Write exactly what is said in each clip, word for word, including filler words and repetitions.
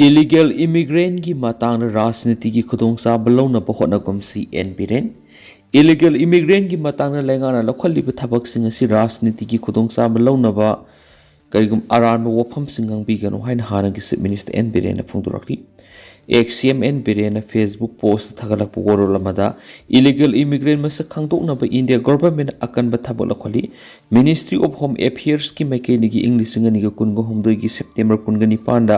Illegal immigrantꯀꯤ ꯃꯇꯥꯡꯗ ꯔꯥꯖꯅꯤꯇꯤꯒꯤ ꯈꯨꯗꯣꯡꯆꯥꯕ ꯂꯧꯅꯕ ꯍꯣꯠꯅꯒꯨꯝꯁꯤ ꯑꯦꯟ ꯕꯤꯔꯦꯟ꯫ Illegal immigrantꯀꯤ ꯃꯇꯥꯡꯗ ꯂꯩꯉꯥꯛꯅ ꯂꯧꯈꯠꯂꯤꯕ ꯊꯕꯛꯁꯤꯡ ꯑꯁꯤ ꯔꯥꯖꯅꯤꯇꯤꯒꯤ ꯈꯨꯗꯣꯡꯆꯥꯕ ꯂꯧꯅꯕ ꯀꯔꯤꯒꯨꯝꯕ ꯑꯔꯥꯟꯕ ꯋꯥꯐꯝꯁꯤꯡ ꯉꯥꯡꯕꯤꯒꯅꯨ ꯍꯥꯏꯅ ꯍꯥꯟꯅꯒꯤ Chief Minister ꯑꯦꯟ ꯕꯤꯔꯦꯟꯅ ꯐꯣꯡꯗꯣꯔꯛꯂꯤ꯫ Ex-C M ꯑꯦꯟ ꯕꯤꯔꯦꯟꯅ Facebook post ꯊꯥꯒꯠꯂꯛꯄ ꯋꯥꯔꯣꯜ ꯑꯃꯗ illegal immigrant ꯃꯁꯛ ꯈꯪꯗꯣꯛꯅꯕ India governmentꯅ ꯑꯀꯟꯕ ꯊꯕꯛ ꯂꯧꯈꯠꯂꯤ꯫ Ministry of Home Affairsꯀꯤ ꯃꯥꯏꯀꯩꯗꯒꯤ ꯏꯪ ꯂꯤꯁꯤꯡ ꯑꯅꯤꯒ ꯀꯨꯟꯒ ꯍꯨꯝꯗꯣꯏꯒꯤ September ꯀꯨꯟꯒ ꯅꯤꯄꯥꯟꯗ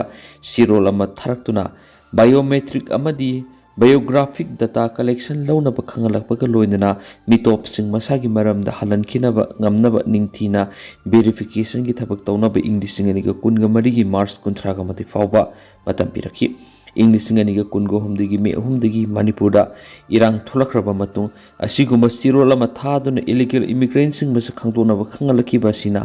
ꯆꯦꯔꯣꯜ ꯑꯃ ꯊꯥꯔꯛꯇꯨꯅ biometric ꯑꯃꯗꯤ biographic data collection ꯂꯧꯅꯕ ꯈꯪꯍꯜꯂꯛꯄꯒ ꯂꯣꯏꯅꯅ ꯃꯤꯇꯣꯞꯁꯤꯡ ꯃꯁꯥꯒꯤ ꯃꯔꯝꯗ ꯍꯜꯍꯟꯈꯤꯅꯕ ꯉꯝꯅꯕ ꯅꯤꯡꯊꯤꯅ verificationꯒꯤ ꯊꯕꯛ ꯇꯧꯅꯕ ꯏꯪ ꯂꯤꯁꯤꯡ ꯑꯅꯤꯒ ꯀꯨꯟꯒ ꯃꯔꯤꯒꯤ March ꯀꯨꯟꯊ꯭ꯔꯥꯒ ꯃꯥꯊꯣꯏ ꯐꯥꯎꯕ ꯃꯇꯝ ꯄꯤꯔꯛꯈꯤ꯫ ꯏꯪ ꯂꯤꯁꯤꯡ ꯑꯅꯤꯒ ꯀꯨꯟꯒ ꯍꯨꯝꯗꯣꯏꯒꯤ May ꯑꯍꯨꯝꯗꯒꯤ ꯃꯅꯤꯄꯨꯔꯗ ꯏꯔꯥꯡ ꯊꯣꯛꯂꯛꯈ꯭ꯔꯕ ꯃꯇꯨꯡ ꯑꯁꯤꯒꯨꯝꯕ ꯆꯦꯔꯣꯜ ꯑꯃ ꯊꯥꯗꯨꯅ illegal immigrantꯁꯤꯡ ꯃꯁꯛ ꯈꯪꯗꯣꯛꯅꯕ ꯈꯪꯍꯜꯂꯛꯈꯤꯕ ꯑꯁꯤꯅ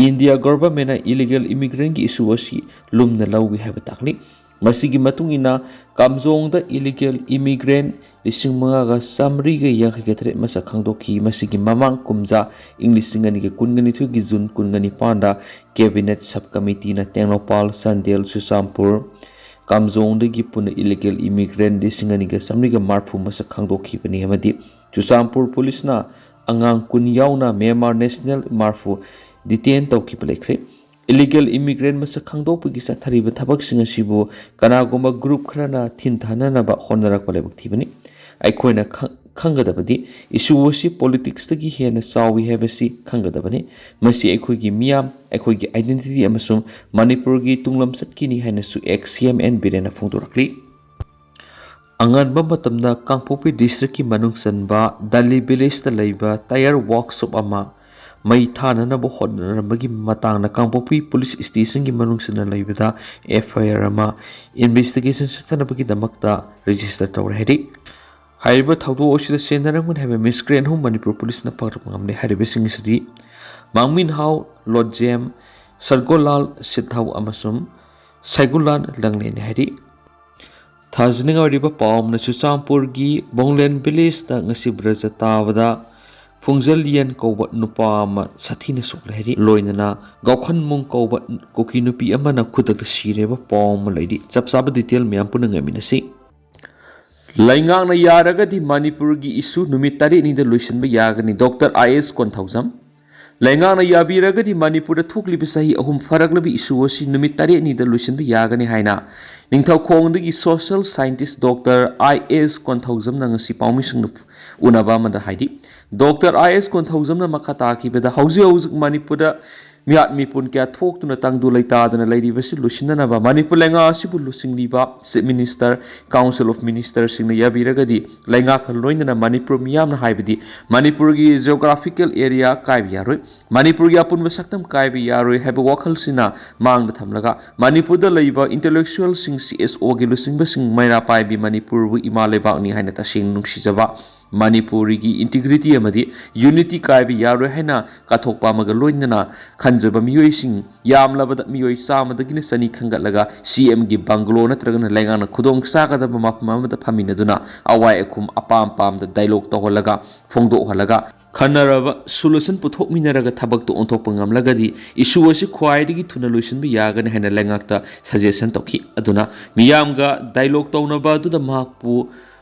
India governmentꯅ illegal immigrantꯀꯤ issue ꯑꯁꯤ ꯂꯨꯝꯅ ꯂꯧꯏ ꯍꯥꯏꯕ ꯇꯥꯛꯂꯤ꯫ ꯃꯁꯤꯒꯤ ꯃꯇꯨꯡ ꯏꯟꯅ ꯀꯥꯝꯖꯣꯡꯗ illegal immigrant ꯂꯤꯁꯤꯡ ꯃꯉꯥꯒ ꯆꯥꯃꯔꯤꯒ ꯌꯥꯡꯈꯩꯒ ꯇꯔꯦꯠ ꯃꯁꯛ ꯈꯪꯗꯣꯛꯈꯤ꯫ ꯃꯁꯤꯒꯤ ꯃꯃꯥꯡ ꯀꯨꯝꯖꯥ ꯏꯪ ꯂꯤꯁꯤꯡ ꯑꯅꯤꯒ ꯀꯨꯟꯒ ꯅꯤꯊꯣꯏꯒꯤ June ꯀꯨꯟꯒ ꯅꯤꯄꯥꯟꯗ cabinet sub committeeꯅ ꯇꯦꯡꯅꯧꯄꯥꯜ, ꯆꯥꯟꯗꯦꯜ, ꯆꯨꯔꯆꯥꯟꯄꯨꯔ, ꯀꯥꯝꯖꯣꯡꯗꯒꯤ ꯄꯨꯟꯅ illegal immigrant ꯂꯤꯁꯤꯡ ꯑꯅꯤꯒ ꯆꯥꯃꯔꯤꯒ ꯃꯔꯐꯨ ꯃꯁꯛ ꯈꯪꯗꯣꯛꯈꯤꯕꯅꯤ ꯑꯃꯗꯤ ꯆꯨꯔꯆꯥꯟꯄꯨꯔ ꯄꯨꯂꯤꯁꯅ ꯑꯉꯥꯡ ꯀꯨꯟ ꯌꯥꯎꯅ Myanmar national ꯃꯔꯐꯨ detain ꯇꯧꯈꯤꯕ ꯂꯩꯈ꯭ꯔꯦ꯫ Illegal immigrant ꯃꯁꯛ ꯈꯪꯗꯣꯛꯄꯒꯤ ꯆꯠꯊꯔꯤꯕ ꯊꯕꯛꯁꯤꯡ ꯑꯁꯤꯕꯨ ꯀꯅꯥꯒꯨꯝꯕ group ꯈꯔꯅ ꯊꯤꯟꯊꯅꯅꯕ ꯍꯣꯠꯅꯔꯛꯄ ꯂꯥꯏꯕꯛ ꯊꯤꯕꯅꯤ꯫ ꯑꯩꯈꯣꯏꯅ ꯈꯪ-, ꯈꯪꯒꯗꯕꯗꯤ issue ꯑꯁꯤ politicsꯇꯒꯤ ꯍꯦꯟꯅ ꯆꯥꯎꯏ ꯍꯥꯏꯕꯁꯤ ꯈꯪꯒꯗꯕꯅꯤ꯫ ꯃꯁꯤ ꯑꯩꯈꯣꯏꯒꯤ ꯃꯤꯌꯥꯝ, ꯑꯩꯈꯣꯏꯒꯤ identity ꯑꯃꯁꯨꯡ ꯃꯅꯤꯄꯨꯔꯒꯤ ꯇꯨꯡꯂꯝꯆꯠꯀꯤꯅꯤ ꯍꯥꯏꯅꯁꯨ ex-C M ꯑꯦꯟ ꯕꯤꯔꯦꯟꯅ ꯐꯣꯡꯗꯣꯔꯛꯂꯤ꯫ ꯑꯉꯟꯕ ꯃꯇꯝꯗ ꯀꯥꯡꯄꯣꯛꯄꯤ districtꯀꯤ ꯃꯅꯨꯡ ꯆꯟꯕ ꯗꯥꯂꯤ villageꯇ ꯂꯩꯕ tyre workshop ꯑꯃ ꯃꯩ ꯊꯥꯅꯅꯕ ꯍꯣꯠꯅꯔꯝꯕꯒꯤ ꯃꯇꯥꯡꯗ ꯀꯥꯡꯄꯣꯛꯄꯤ police stationꯒꯤ ꯃꯅꯨꯡ ꯆꯟꯅ ꯂꯩꯕꯗ F I R ꯑꯃ investigation ꯆꯠꯊꯅꯕꯒꯤꯗꯃꯛꯇ register ꯇꯧꯔꯦ ꯍꯥꯏꯔꯤ꯫ ꯍꯥꯏꯔꯤꯕ ꯊꯧꯗꯣꯛ ꯑꯁꯤꯗ ꯆꯦꯟꯅꯔꯝꯒꯅꯤ ꯍꯥꯏꯕ miscreant ꯑꯍꯨꯝ ꯃꯅꯤꯄꯨꯔ ꯄꯨꯂꯤꯁꯅ ꯐꯥꯗꯣꯛꯄ ꯉꯝꯂꯦ꯫ ꯍꯥꯏꯔꯤꯕꯁꯤꯡ ꯑꯁꯤꯗꯤ ꯃꯥꯡꯃꯤꯟꯍꯥꯎ ꯂꯣꯠꯖꯦꯝ, ꯁꯔꯒꯣꯂꯥꯜ ꯁꯤꯠꯊꯧ ꯑꯃꯁꯨꯡ ꯁꯥꯏꯒꯨꯂꯥꯟ ꯂꯪꯂꯦꯅꯤ ꯍꯥꯏꯔꯤ꯫ ꯊꯥꯖꯅꯤꯡꯉꯥꯏ ꯑꯣꯏꯔꯤꯕ ꯄꯥꯎ ꯑꯃꯅ ꯆꯨꯔꯆꯥꯟꯄꯨꯔꯒꯤ ꯕꯣꯡꯂꯦꯟ villageꯇ ꯉꯁꯤ ꯕ꯭ꯔꯖ ꯇꯥꯕꯗ ꯄꯨꯡꯖꯜꯂꯤꯌꯟ ꯀꯧꯕ ꯅꯨꯄꯥ ꯑꯃ ꯁꯥꯊꯤꯅ ꯁꯣꯛꯂꯦ ꯍꯥꯏꯔꯤ꯫ ꯂꯣꯏꯅꯅ ꯒꯥꯎꯈꯟꯃꯨꯡ ꯀꯧꯕ ꯀꯨꯀꯤ ꯅꯨꯄꯤ ꯑꯃꯅ ꯈꯨꯗꯛꯇ ꯁꯤꯔꯦꯕ ꯄꯥꯎ ꯑꯃ ꯂꯩꯔꯤ꯫ ꯆꯞ ꯆꯥꯕ detail ꯃꯌꯥꯝ ꯄꯨꯟꯅ ꯉꯥꯏꯃꯤꯟꯅꯁꯤ꯫ ꯂꯩꯉꯥꯛꯅ ꯌꯥꯔꯒꯗꯤ ꯃꯅꯤꯄꯨꯔꯒꯤ issue ꯅꯨꯃꯤꯠ ꯇꯔꯦꯠꯅꯤꯗ ꯂꯣꯏꯁꯤꯟꯕ ꯌꯥꯒꯅꯤ, ꯗꯣꯛꯇꯔ ꯑꯥꯏ ꯑꯦꯁ ꯀꯣꯟꯊꯧꯖꯝ꯫ ꯂꯩꯉꯥꯛꯅ ꯌꯥꯕꯤꯔꯒꯗꯤ ꯃꯅꯤꯄꯨꯔꯗ ꯊꯣꯛꯂꯤꯕ ꯆꯍꯤ ꯑꯍꯨꯝ ꯐꯥꯔꯛꯂꯕ issue ꯑꯁꯤ ꯅꯨꯃꯤꯠ ꯇꯔꯦꯠꯅꯤꯗ ꯂꯣꯏꯁꯤꯟꯕ ꯌꯥꯒꯅꯤ ꯍꯥꯏꯅ ꯅꯤꯡꯊꯧꯈꯣꯡꯗꯒꯤ social scientist ꯗꯣꯛꯇꯔ ꯑꯥꯏ ꯑꯦꯁ ꯀꯣꯟꯊꯧꯖꯝꯅ ꯉꯁꯤ ꯄꯥꯎꯃꯤꯁꯤꯡꯗ ꯎꯅꯕ ꯑꯃꯗ ꯍꯥꯏꯔꯤ꯫ ꯗꯣꯛꯇꯔ ꯑꯥꯏ ꯑꯦꯁ ꯀꯣꯟꯊꯧꯖꯝꯅ ꯃꯈꯥ ꯇꯥꯈꯤꯕꯗ, ꯍꯧꯖꯤꯛ ꯍꯧꯖꯤꯛ ꯃꯅꯤꯄꯨꯔꯗ ꯃꯤꯍꯥꯠ ꯃꯤꯄꯨꯟ ꯀꯌꯥ ꯊꯣꯛꯇꯨꯅ ꯇꯪꯗꯨ ꯂꯩꯇꯥꯗꯅ ꯂꯩꯔꯤꯕꯁꯤ ꯂꯣꯏꯁꯤꯟꯅꯅꯕ ꯃꯅꯤꯄꯨꯔ ꯂꯩꯉꯥꯛ ꯑꯁꯤꯕꯨ ꯂꯨꯆꯤꯡꯂꯤꯕ Chief Minister, Council of Ministerꯁꯤꯡꯅ ꯌꯥꯕꯤꯔꯒꯗꯤ ꯂꯩꯉꯥꯛꯀ ꯂꯣꯏꯅꯅ ꯃꯅꯤꯄꯨꯔ ꯃꯤꯌꯥꯝꯅ, ꯍꯥꯏꯕꯗꯤ ꯃꯅꯤꯄꯨꯔꯒꯤ geographical area ꯀꯥꯏꯕ ꯌꯥꯔꯣꯏ, ꯃꯅꯤꯄꯨꯔꯒꯤ ꯑꯄꯨꯟꯕ ꯁꯛꯇꯝ ꯀꯥꯏꯕ ꯌꯥꯔꯣꯏ ꯍꯥꯏꯕ ꯋꯥꯈꯜꯁꯤꯅ ꯃꯥꯡꯗ ꯊꯝꯂꯒ, ꯃꯅꯤꯄꯨꯔꯗ ꯂꯩꯕ intellectualꯁꯤꯡ, ꯁꯤ ꯑꯦꯁ ꯑꯣꯒꯤ ꯂꯨꯆꯤꯡꯕꯁꯤꯡ, ꯃꯩꯔꯥ ꯄꯥꯏꯕꯤ ꯃꯅꯤꯄꯨꯔꯕꯨ ꯏꯃꯥ ꯂꯩꯕꯥꯛꯅꯤ ꯍꯥꯏꯅ ꯇꯁꯦꯡꯅ ꯅꯨꯡꯁꯤꯖꯕ, ꯃꯅꯤꯄꯨꯔꯤꯒꯤ integrity ꯑꯃꯗꯤ unity ꯀꯥꯏꯕ ꯌꯥꯔꯣꯏ ꯍꯥꯏꯅ ꯀꯠꯊꯣꯛꯄ ꯑꯃꯒ ꯂꯣꯏꯅꯅ ꯈꯟꯖꯕ ꯃꯤꯑꯣꯏꯁꯤꯡ, ꯌꯥꯝꯂꯕꯗ ꯃꯤꯑꯣꯏ ꯆꯥꯝꯃꯗꯒꯤꯅ ꯆꯅꯤ ꯈꯟꯒꯠꯂꯒ ꯁꯤ ꯑꯦꯝꯒꯤ bungalow ꯅꯠꯇ꯭ꯔꯒꯅ ꯂꯩꯉꯥꯛꯅ ꯈꯨꯗꯣꯡ ꯆꯥꯒꯗꯕ ꯃꯐꯝ ꯑꯃꯗ ꯐꯝꯃꯤꯟꯅꯗꯨꯅ ꯑꯋꯥꯏ ꯑꯈꯨꯝ ꯑꯄꯥꯝ ꯑꯄꯥꯝꯗ dialogue ꯇꯧꯍꯜꯂꯒ, ꯐꯣꯡꯗꯣꯛꯍꯜꯂꯒ, ꯈꯟꯅꯔꯕ solution ꯄꯨꯊꯣꯛꯃꯤꯟꯅꯔꯒ ꯊꯕꯛꯇꯨ ꯑꯣꯟꯊꯣꯛꯄ ꯉꯝꯂꯒꯗꯤ issue ꯑꯁꯤ ꯈ꯭ꯋꯥꯏꯗꯒꯤ ꯊꯨꯅ ꯂꯣꯏꯁꯤꯟꯕ ꯌꯥꯒꯅꯤ ꯍꯥꯏꯅ ꯂꯩꯉꯥꯛꯇ suggestion ꯇꯧꯈꯤ꯫ ꯑꯗꯨꯅ ꯃꯤꯌꯥꯝꯒ dialogue ꯇꯧꯅꯕ ꯑꯗꯨꯗ ꯃꯍꯥꯛꯄꯨ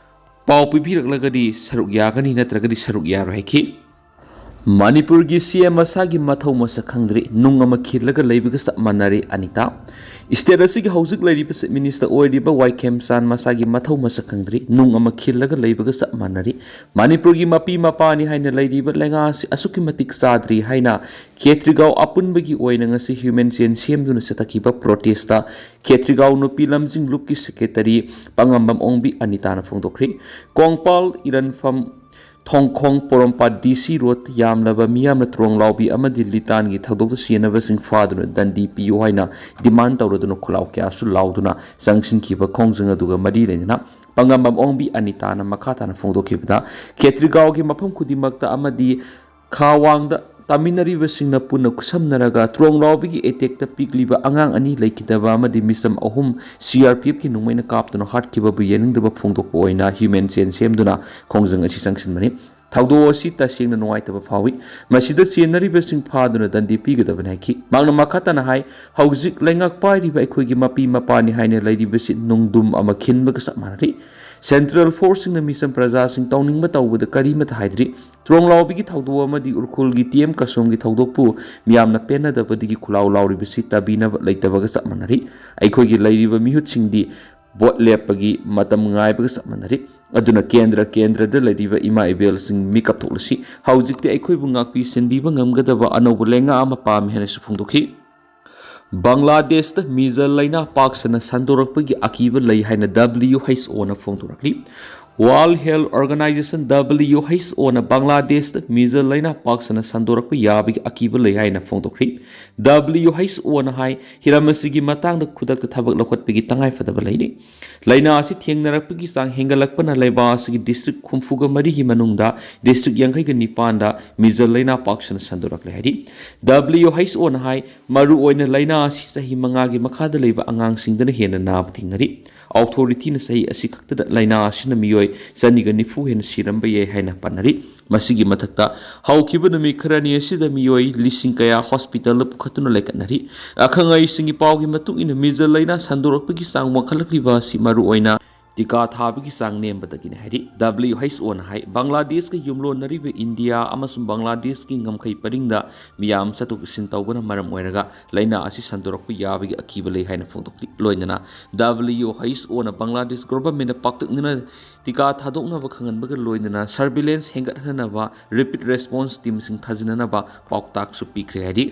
ꯄꯥꯎ ꯄꯤꯕꯤꯔꯛꯂꯒꯗꯤ ꯁꯔꯨꯛ ꯌꯥꯒꯅꯤ, ꯅꯠꯇ꯭ꯔꯒꯗꯤ ꯁꯔꯨꯛ ꯌꯥꯔꯣꯏ ꯍꯥꯏꯈꯤ꯫ ꯃꯅꯤꯄꯨꯔꯒꯤ ꯁꯤ ꯑꯦꯝ ꯃꯁꯥꯒꯤ ꯃꯊꯧ ꯃꯁꯛ ꯈꯪꯗ꯭ꯔꯤ, ꯅꯨꯡ ꯑꯃ ꯈꯤꯜꯂꯒ ꯂꯩꯕꯒ ꯆꯞ ꯃꯥꯟꯅꯔꯦ, ꯑꯅꯤꯇꯥ꯫ State ꯑꯁꯤꯒꯤ ꯍꯧꯖꯤꯛ ꯂꯩꯔꯤꯕ Chief Minister ꯑꯣꯏꯔꯤꯕ ꯋꯥꯏ ꯈꯦꯝꯆꯥꯟ ꯃꯁꯥꯒꯤ ꯃꯊꯧ ꯃꯁꯛ ꯈꯪꯗ꯭ꯔꯤ, ꯅꯨꯡ ꯑꯃ ꯈꯤꯜꯂꯒ ꯂꯩꯕꯒ ꯆꯞ ꯃꯥꯟꯅꯔꯤ꯫ ꯃꯅꯤꯄꯨꯔꯒꯤ ꯃꯄꯤ ꯃꯄꯥꯅꯤ ꯍꯥꯏꯅ ꯂꯩꯔꯤꯕ ꯂꯩꯉꯥꯛ ꯑꯁꯤ ꯑꯁꯨꯛꯀꯤ ꯃꯇꯤꯛ ꯆꯥꯗ꯭ꯔꯤ ꯍꯥꯏꯅ ꯈꯦꯇ꯭ꯔꯤꯒꯥꯎ ꯑꯄꯨꯟꯕꯒꯤ ꯑꯣꯏꯅ ꯉꯁꯤ human chain ꯁꯦꯝꯗꯨꯅ ꯆꯠꯊꯈꯤꯕ protestꯇ ꯈꯦꯇ꯭ꯔꯤꯒꯥꯎ ꯅꯨꯄꯤ ꯂꯝꯖꯤꯡ ꯂꯨꯞꯀꯤ secretary ꯄꯥꯉꯝꯕꯝ ꯑꯣꯡꯕꯤ ꯑꯅꯤꯇꯥꯅ ꯐꯣꯡꯗꯣꯛꯈ꯭ꯔꯤ꯫ ꯀꯣꯡꯄꯥꯜ, ꯏꯔꯟꯐꯝ, ꯊꯣꯡꯈꯣꯡ, ꯄꯣꯔꯣꯝꯄꯥꯠ ꯗꯤ ꯁꯤ ꯔꯣꯗ ꯌꯥꯝꯂꯕ ꯃꯤꯌꯥꯝꯅ ꯇ꯭ꯔꯣꯡ ꯂꯥꯎꯕꯤ ꯑꯃꯗꯤ ꯂꯤꯇꯥꯟꯒꯤ ꯊꯧꯗꯣꯛꯇ ꯁꯤꯖꯤꯟꯅꯕꯁꯤꯡ ꯐꯥꯗꯨꯅ ꯗꯟꯗꯤ ꯄꯤꯌꯨ ꯍꯥꯏꯅ demand ꯇꯧꯔꯗꯨꯅ ꯈꯨꯜꯂꯥꯎ ꯀꯌꯥꯁꯨ ꯂꯥꯎꯗꯨꯅ ꯆꯪꯁꯤꯟꯈꯤꯕ ꯈꯣꯡꯖꯪ ꯑꯗꯨꯒ ꯃꯔꯤ ꯂꯩꯅꯅ ꯄꯥꯉꯝꯕꯝ ꯑꯣꯡꯕꯤ ꯑꯅꯤꯇꯥꯅ ꯃꯈꯥ ꯇꯥꯅ ꯐꯣꯡꯗꯣꯛꯈꯤꯕꯗ, ꯈꯦꯇ꯭ꯔꯤꯒꯥꯎꯒꯤ ꯃꯐꯝ ꯈꯨꯗꯤꯡꯃꯛꯇ ꯑꯃꯗꯤ ꯈꯥ ꯋꯥꯡꯗ ꯇꯥꯃꯤꯟꯅꯔꯤꯕꯁꯤꯡꯅ ꯄꯨꯟꯅ ꯈꯨꯠꯁꯝꯅꯔꯒ ꯇ꯭ꯔꯣꯡ ꯂꯥꯎꯕꯤꯒꯤ attackꯇ ꯄꯤꯛꯂꯤꯕ ꯑꯉꯥꯡ ꯑꯅꯤ ꯂꯩꯈꯤꯗꯕ ꯑꯃꯗꯤ ꯃꯤꯆꯝ ꯑꯍꯨꯝ ꯁꯤ ꯑꯥꯔ ꯄꯤ ꯑꯦꯐꯀꯤ ꯅꯣꯡꯃꯩꯅ ꯀꯥꯞꯇꯨꯅ ꯍꯥꯠꯈꯤꯕꯕꯨ ꯌꯥꯅꯤꯡꯗꯕ ꯐꯣꯡꯗꯣꯛꯄ ꯑꯣꯏꯅ human chain ꯁꯦꯝꯗꯨꯅ ꯈꯣꯡꯖꯪ ꯑꯁꯤ ꯆꯪꯁꯤꯟꯕꯅꯤ꯫ ꯊꯧꯗꯣꯛ ꯑꯁꯤ ꯇꯁꯦꯡꯅ ꯅꯨꯡꯉꯥꯏꯇꯕ ꯐꯥꯎꯏ꯫ ꯃꯁꯤꯗ ꯆꯦꯟꯅꯔꯤꯕꯁꯤꯡ ꯐꯥꯗꯨꯅ ꯗꯟꯗꯤ ꯄꯤꯒꯗꯕꯅꯤ ꯍꯥꯏꯈꯤ꯫ ꯃꯍꯥꯛꯅ ꯃꯈꯥ ꯇꯥꯅ ꯍꯥꯏ, ꯍꯧꯖꯤꯛ ꯂꯩꯉꯥꯛ ꯄꯥꯏꯔꯤꯕ ꯑꯩꯈꯣꯏꯒꯤ ꯃꯄꯤ ꯃꯄꯥꯅꯤ ꯍꯥꯏꯅ ꯂꯩꯔꯤꯕꯁꯤ ꯅꯨꯡꯗꯨꯝ ꯑꯃ ꯈꯤꯟꯕꯒ ꯆꯞ ꯃꯥꯟꯅꯔꯤ꯫ ꯁꯦꯟꯇ꯭ꯔꯦꯜ ꯐꯣꯔꯁꯁꯤꯡꯅ ꯃꯤꯆꯝ ꯄ꯭ꯔꯖꯥꯁꯤꯡ ꯇꯧꯅꯤꯡꯕ ꯇꯧꯕꯗ ꯀꯔꯤꯃꯠꯇ ꯍꯥꯏꯗ꯭ꯔꯤ꯫ ꯇ꯭ꯔꯣꯡꯂꯥꯎꯕꯤꯒꯤ ꯊꯧꯗꯣꯛ ꯑꯃꯗꯤ ꯎꯈ꯭ꯔꯨꯜꯒꯤ ꯇꯤ ꯑꯦꯝ ꯀꯁꯣꯝꯒꯤ ꯊꯧꯗꯣꯛꯄꯨ ꯃꯤꯌꯥꯝꯅ ꯄꯦꯟꯅꯗꯕꯗꯒꯤ ꯈꯨꯂꯥꯎ ꯂꯥꯎꯔꯤꯕꯁꯤ ꯇꯥꯕꯤꯅꯕ ꯂꯩꯇꯕꯒ ꯆꯞ ꯃꯥꯟꯅꯔꯤ꯫ ꯑꯩꯈꯣꯏꯒꯤ ꯂꯩꯔꯤꯕ ꯃꯤꯍꯨꯠꯁꯤꯡꯗꯤ ꯚꯣꯠ ꯂꯦꯞꯄꯒꯤ ꯃꯇꯝ ꯉꯥꯏꯕꯒ ꯆꯞ ꯃꯥꯟꯅꯔꯤ꯫ ꯑꯗꯨꯅ ꯀꯦꯟꯗ꯭ꯔ ꯀꯦꯟꯗ꯭ꯔꯗ ꯂꯩꯔꯤꯕ ꯏꯃꯥ ꯏꯕꯦꯜꯁꯤꯡ ꯃꯤꯀꯞ ꯊꯣꯛꯂꯁꯤ꯫ ꯍꯧꯖꯤꯛꯇꯤ ꯑꯩꯈꯣꯏꯕꯨ ꯉꯥꯛꯄꯤ ꯁꯦꯟꯕꯤꯕ ꯉꯝꯒꯗꯕ ꯑꯅꯧꯕ ꯂꯩꯉꯥꯛ ꯑꯃ ꯄꯥꯝꯃꯤ ꯍꯥꯏꯅꯁꯨ ꯐꯣꯡꯗꯣꯛꯈꯤ꯫ ꯕꯪꯒ꯭ꯂꯥꯗꯦꯁꯇ ꯃꯤꯖꯜ ꯂꯩꯅꯥ ꯄꯥꯛ ꯁꯟꯅ ꯁꯟꯗꯣꯔꯛꯄꯒꯤ ꯑꯀꯤꯕ ꯂꯩ ꯍꯥꯏꯅ W H O ꯅ ꯐꯣꯡꯗꯣꯔꯛꯂꯤ꯫ World Health Organization, W H O ꯅ ꯕꯪꯒ꯭ꯂꯥꯗꯦꯁꯇ ꯃꯤꯖꯜ ꯂꯩꯅꯥ ꯄꯥꯛ ꯁꯟꯅ ꯁꯟꯗꯣꯔꯛꯄ ꯌꯥꯕꯒꯤ ꯑꯀꯤꯕ ꯂꯩ ꯍꯥꯏꯅ ꯐꯣꯡꯗꯣꯛꯈ꯭ꯔꯤ꯫ W H O ꯅ ꯍꯥꯏ, ꯍꯤꯔꯝ ꯑꯁꯤꯒꯤ ꯃꯇꯥꯡꯗ ꯈꯨꯗꯛꯇ ꯊꯕꯛ ꯂꯧꯈꯠꯄꯒꯤ ꯇꯉꯥꯏꯐꯗꯕ ꯂꯩꯔꯤ꯫ ꯂꯩꯅꯥ ꯑꯁꯤ ꯊꯦꯡꯅꯔꯛꯄꯒꯤ ꯆꯥꯡ ꯍꯦꯟꯒꯠꯂꯛꯄꯅ ꯂꯩꯕꯥꯛ ꯑꯁꯤꯒꯤ ꯗꯤꯁꯇ꯭ꯔꯤꯛ ꯍꯨꯝꯐꯨꯒ ꯃꯔꯤꯒꯤ ꯃꯅꯨꯡꯗ ꯗꯤꯁꯇ꯭ꯔꯤꯛ ꯌꯥꯡꯈꯩꯒ ꯅꯤꯄꯥꯟꯗ ꯃꯤꯖꯜ ꯂꯩꯅꯥ ꯄꯥꯛ ꯁꯟꯅ ꯁꯟꯗꯣꯔꯛꯂꯦ ꯍꯥꯏꯔꯤ꯫ W H O ꯅ ꯍꯥꯏ, ꯃꯔꯨꯑꯣꯏꯅ ꯂꯩꯅꯥ ꯑꯁꯤ ꯆꯍꯤ ꯃꯉꯥꯒꯤ ꯃꯈꯥꯗ ꯂꯩꯕ ꯑꯉꯥꯡꯁꯤꯡꯗꯅ ꯍꯦꯟꯅ ꯅꯥꯕ ꯊꯦꯡꯅꯔꯤ꯫ ꯑꯣꯊꯣꯔꯤꯇꯤꯅ ꯆꯍꯤ ꯑꯁꯤ ꯈꯛꯇꯗ ꯂꯩꯅꯥ ꯑꯁꯤꯅ ꯃꯤꯑꯣꯏ ꯆꯅꯤꯒ ꯅꯤꯐꯨ ꯍꯦꯟꯅ ꯁꯤꯔꯝꯕ ꯌꯥꯏ ꯍꯥꯏꯅ ꯄꯟꯅꯔꯤ꯫ ꯃꯁꯤꯒꯤ ꯃꯊꯛꯇ, ꯍꯧꯈꯤꯕ ꯅꯨꯃꯤꯠ ꯈꯔꯅꯤ ꯑꯁꯤꯗ ꯃꯤꯑꯣꯏ ꯂꯤꯁꯤꯡ ꯀꯌꯥ ꯍꯣꯁꯄꯤꯇꯥꯜꯗ ꯄꯨꯈꯠꯇꯨꯅ ꯂꯩꯈꯠꯅꯔꯤ꯫ ꯑꯈꯪ ꯑꯍꯩꯁꯤꯡꯒꯤ ꯄꯥꯎꯒꯤ ꯃꯇꯨꯡ ꯏꯟꯅ, ꯃꯤꯖꯜ ꯂꯩꯅꯥ ꯁꯟꯗꯣꯔꯛꯄꯒꯤ ꯆꯥꯡ ꯋꯥꯡꯈꯠꯂꯛꯂꯤꯕ ꯑꯁꯤ ꯃꯔꯨꯑꯣꯏꯅ ꯇꯤꯀꯥ ꯊꯥꯕꯒꯤ ꯆꯥꯡ ꯅꯦꯝꯕꯗꯒꯤꯅꯤ ꯍꯥꯏꯔꯤ꯫ W H O ꯅ ꯍꯥꯏ, ꯕꯪꯒ꯭ꯂꯥꯗꯦꯁꯀ ꯌꯨꯝꯂꯣꯟꯅꯔꯤꯕ ꯏꯟꯗꯤꯌꯥ ꯑꯃꯁꯨꯡ ꯕꯪꯒ꯭ꯂꯥꯗꯦꯁꯀꯤ ꯉꯝꯈꯩ ꯄꯔꯤꯡꯗ ꯃꯤꯌꯥꯝ ꯆꯠꯊꯣꯛ ꯆꯠꯁꯤꯟ ꯇꯧꯕꯅ ꯃꯔꯝ ꯑꯣꯏꯔꯒ ꯂꯩꯅꯥ ꯑꯁꯤ ꯁꯟꯗꯣꯔꯛꯄ ꯌꯥꯕꯒꯤ ꯑꯀꯤꯕ ꯂꯩ ꯍꯥꯏꯅ ꯐꯣꯡꯗꯣꯛꯂꯤ꯫ ꯂꯣꯏꯅꯅ W H O ꯅ ꯕꯪꯒ꯭ꯂꯥꯗꯦꯁ ꯒꯣꯚꯔꯟꯃꯦꯟꯗ ꯄꯥꯛꯇꯛꯅꯅ ꯇꯤꯀꯥ ꯊꯥꯗꯣꯛꯅꯕ ꯈꯪꯍꯟꯕꯒ ꯂꯣꯏꯅꯅ surveillance ꯍꯦꯟꯒꯠꯍꯟꯅꯕ rapid response team ꯁꯤꯡ ꯊꯥꯖꯤꯟꯅꯅꯕ ꯄꯥꯎꯇꯥꯛꯁꯨ ꯄꯤꯈ꯭ꯔꯦ ꯍꯥꯏꯔꯤ꯫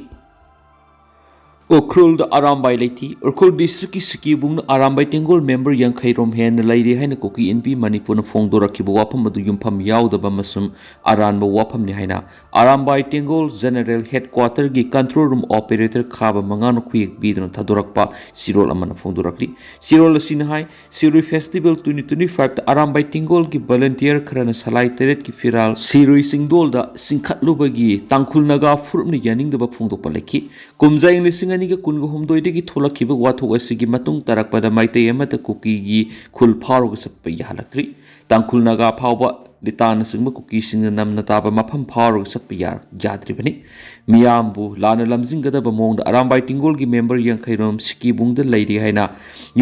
ꯎꯈ꯭ꯔꯨꯜꯗ ꯑꯔꯥꯝꯕꯥꯏ ꯂꯩꯇꯦ꯫ ꯎꯈ꯭ꯔꯨꯜ ꯗꯤꯁꯇ꯭ꯔꯤꯛꯀꯤ ꯁꯤꯀꯤꯕꯨꯡꯅ ꯑꯔꯥꯝꯕꯥꯏ ꯇꯦꯡꯒꯣꯜ ꯃꯦꯝꯕꯔ ꯌꯥꯡꯈꯩ ꯔꯣꯝ ꯍꯦꯟꯅ ꯂꯩꯔꯦ ꯍꯥꯏꯅ ꯀꯨꯀꯤ ꯏꯟꯄꯤ ꯃꯅꯤꯄꯨꯔꯅ ꯐꯣꯡꯗꯣꯔꯛꯈꯤꯕ ꯋꯥꯐꯝ ꯑꯗꯨ ꯌꯨꯝꯐꯝ ꯌꯥꯎꯗꯕ ꯑꯃꯁꯨꯡ ꯑꯔꯥꯟꯕ ꯋꯥꯐꯝꯅꯤ ꯍꯥꯏꯅ ꯑꯔꯥꯝꯕꯥꯏ ꯇꯦꯡꯒꯣꯜ ꯖꯦꯅꯔꯦꯜ ꯍꯦꯗꯀ꯭ꯋꯥꯇꯔꯒꯤ control room operator ꯈꯥꯕ ꯃꯉꯥꯅ ꯈꯨꯌꯦꯛ ꯄꯤꯗꯨꯅ ꯊꯥꯗꯣꯔꯛꯄ ꯆꯦꯔꯣꯜ ꯑꯃꯅ ꯐꯣꯡꯗꯣꯔꯛꯂꯤ꯫ ꯆꯦꯔꯣꯜ ꯑꯁꯤꯅ ꯍꯥꯏ, Shirui festival twenty twenty five ꯇ ꯑꯔꯥꯝꯕꯥꯏ ꯇꯦꯡꯒꯣꯜꯒꯤ ꯚꯣꯂꯨꯟꯇꯤꯌꯔ ꯈꯔꯅ ꯁꯂꯥꯏ ꯇꯔꯦꯠꯀꯤ ꯐꯤꯔꯥꯜ ꯁꯤꯔꯨꯏ ꯆꯤꯡꯗꯣꯜꯗ ꯆꯤꯡꯈꯠꯂꯨꯕꯒꯤ ꯇꯥꯡꯈꯨꯜ ꯅꯥꯒꯥ ꯐꯨꯔꯨꯞꯅ ꯌꯥꯅꯤꯡꯗꯕ ꯐꯣꯡꯗꯣꯛꯄ ꯂꯩꯈꯤ꯫ ꯀꯨꯝꯖꯥ ꯏꯪ ꯂꯤꯁꯤꯡ ꯑꯅꯤꯒ ꯀꯨꯟꯒ ꯍꯨꯝꯗꯣꯏꯗꯒꯤ ꯊꯣꯛꯂꯛꯈꯤꯕ ꯋꯥꯊꯣꯛ ꯑꯁꯤꯒꯤ ꯃꯇꯨꯡ ꯇꯥꯔꯛꯄꯗ ꯃꯩꯇꯩ ꯑꯃꯠꯇ ꯀꯨꯀꯤꯒꯤ ꯈꯨꯜ ꯐꯥꯎꯔꯒ ꯆꯠꯄ ꯌꯥꯍꯜꯂꯛꯇ꯭ꯔꯤ꯫ ꯇꯥꯡꯈꯨꯜ ꯅꯥꯒꯥ ꯐꯥꯎꯕ ꯂꯤꯇꯥꯅꯆꯤꯡꯕ ꯀꯨꯀꯤꯁꯤꯡꯅ ꯅꯝꯅ ꯇꯥꯕ ꯃꯐꯝ ꯐꯥꯎꯔꯒ ꯆꯠꯄ ꯌꯥ-, ꯌꯥꯗ꯭ꯔꯤꯕꯅꯤ꯫ ꯃꯤꯌꯥꯝꯕꯨ ꯂꯥꯟꯅ ꯂꯝꯖꯤꯡꯒꯗꯕ ꯃꯑꯣꯡꯗ ꯑꯔꯥꯝꯕꯥꯏ ꯇꯤꯡꯒꯣꯜꯒꯤ ꯃꯦꯝꯕꯔ ꯌꯥꯡꯈꯩꯔꯣꯝ ꯁꯤꯀꯤꯕꯨꯡꯗ ꯂꯩꯔꯤ ꯍꯥꯏꯅ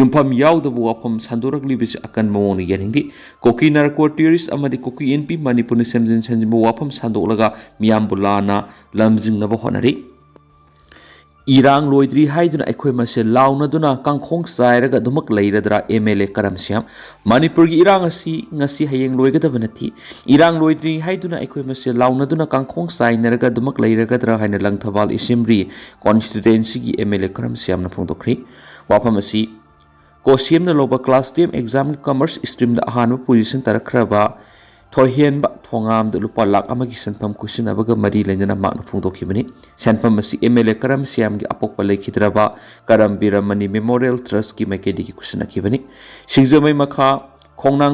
ꯌꯨꯝꯐꯝ ꯌꯥꯎꯗꯕ ꯋꯥꯐꯝ ꯁꯟꯗꯣꯔꯛꯂꯤꯕꯁꯤ ꯑꯀꯟꯕ ꯃꯑꯣꯡꯗ ꯌꯥꯅꯤꯡꯗꯦ꯫ ꯀꯨꯀꯤ ꯅꯥꯔꯀꯣ ꯇꯦꯔꯣꯔꯤꯁ ꯑꯃꯗꯤ ꯀꯨꯀꯤ ꯏꯟꯄꯤ ꯃꯅꯤꯄꯨꯔꯅ ꯁꯦꯝꯖꯤꯟ ꯁꯦꯝꯖꯤꯟꯕ ꯋꯥꯐꯝ ꯁꯟꯗꯣꯛꯂꯒ ꯃꯤꯌꯥꯝꯕꯨ ꯂꯥꯟꯅ ꯂꯝꯖꯤꯡꯅꯕ ꯍꯣꯠꯅꯔꯤ꯫ ꯏꯔꯥꯡ ꯂꯣꯏꯗ꯭ꯔꯤ ꯍꯥꯏꯗꯨꯅ ꯑꯩꯈꯣꯏ ꯃꯁꯦꯜ ꯂꯥꯎꯅꯗꯨꯅ ꯀꯥꯡꯈꯣꯡ ꯆꯥꯏꯔꯒ ꯑꯗꯨꯃꯛ ꯂꯩꯔꯗ꯭ꯔꯥ MLA ꯀꯔꯝ ꯁ꯭ꯌꯥꯝ? ꯃꯅꯤꯄꯨꯔꯒꯤ ꯏꯔꯥꯡ ꯑꯁꯤ ꯉꯁꯤ ꯍꯌꯦꯡ ꯂꯣꯏꯒꯗꯕ ꯅꯠꯇꯦ꯫ ꯏꯔꯥꯡ ꯂꯣꯏꯗ꯭ꯔꯤ ꯍꯥꯏꯗꯨꯅ ꯑꯩꯈꯣꯏ ꯃꯁꯦꯜ ꯂꯥꯎꯅꯗꯨꯅ ꯀꯥꯡꯈꯣꯡ ꯆꯥꯏꯅꯔꯒ ꯑꯗꯨꯃꯛ ꯂꯩꯔꯒꯗ꯭ꯔꯥ ꯍꯥꯏꯅ ꯂꯪꯊꯕꯥꯜ ꯑꯦꯁꯦꯝꯕ꯭ꯂꯤ ꯀꯣꯟꯁꯇꯤꯇ꯭ꯋꯦꯟꯁꯤꯒꯤ MLA ꯀꯔꯝ ꯁ꯭ꯌꯥꯝꯅ ꯐꯣꯡꯗꯣꯛꯈ꯭ꯔꯤ꯫ ꯋꯥꯐꯝ ꯑꯁꯤ ꯀꯣꯁꯤꯝꯅ ꯂꯧꯕ ꯀ꯭ꯂꯥꯁ ꯇꯦꯟ ꯑꯦꯛꯖꯥꯝꯒꯤ ꯀꯃꯔꯁ ꯁ꯭ꯇ꯭ꯔꯤꯝꯗ ꯑꯍꯥꯟꯕ ꯄꯣꯖꯤꯁꯟ ꯇꯥꯔꯛꯈ꯭ꯔꯕ ꯊꯣꯏꯍꯦꯟꯕ ꯊꯣꯉꯥꯝꯗ ꯂꯨꯄꯥ ꯂꯥꯈ ꯑꯃꯒꯤ ꯁꯦꯟꯐꯝ ꯈꯨꯠꯁꯤꯟꯅꯕꯒ ꯃꯔꯤ ꯂꯩꯅꯅ ꯃꯍꯥꯛꯅ ꯐꯣꯡꯗꯣꯛꯈꯤꯕꯅꯤ꯫ ꯁꯦꯟꯐꯝ ꯑꯁꯤ MLA ꯀꯔꯝ ꯁ꯭ꯌꯥꯝꯒꯤ ꯑꯄꯣꯛꯄ ꯂꯩꯈꯤꯗ꯭ꯔꯕ ꯀꯔꯝ ꯕꯤꯔꯃꯅꯤ ꯃꯦꯃꯣꯔꯤꯌꯦꯜ ꯇ꯭ꯔꯁꯀꯤ ꯃꯥꯏꯀꯩꯗꯒꯤ ꯈꯨꯠꯁꯤꯟꯅꯈꯤꯕꯅꯤ꯫ ꯁꯤꯡꯖꯃꯩ ꯃꯈꯥ ꯈꯣꯡꯅꯥꯡ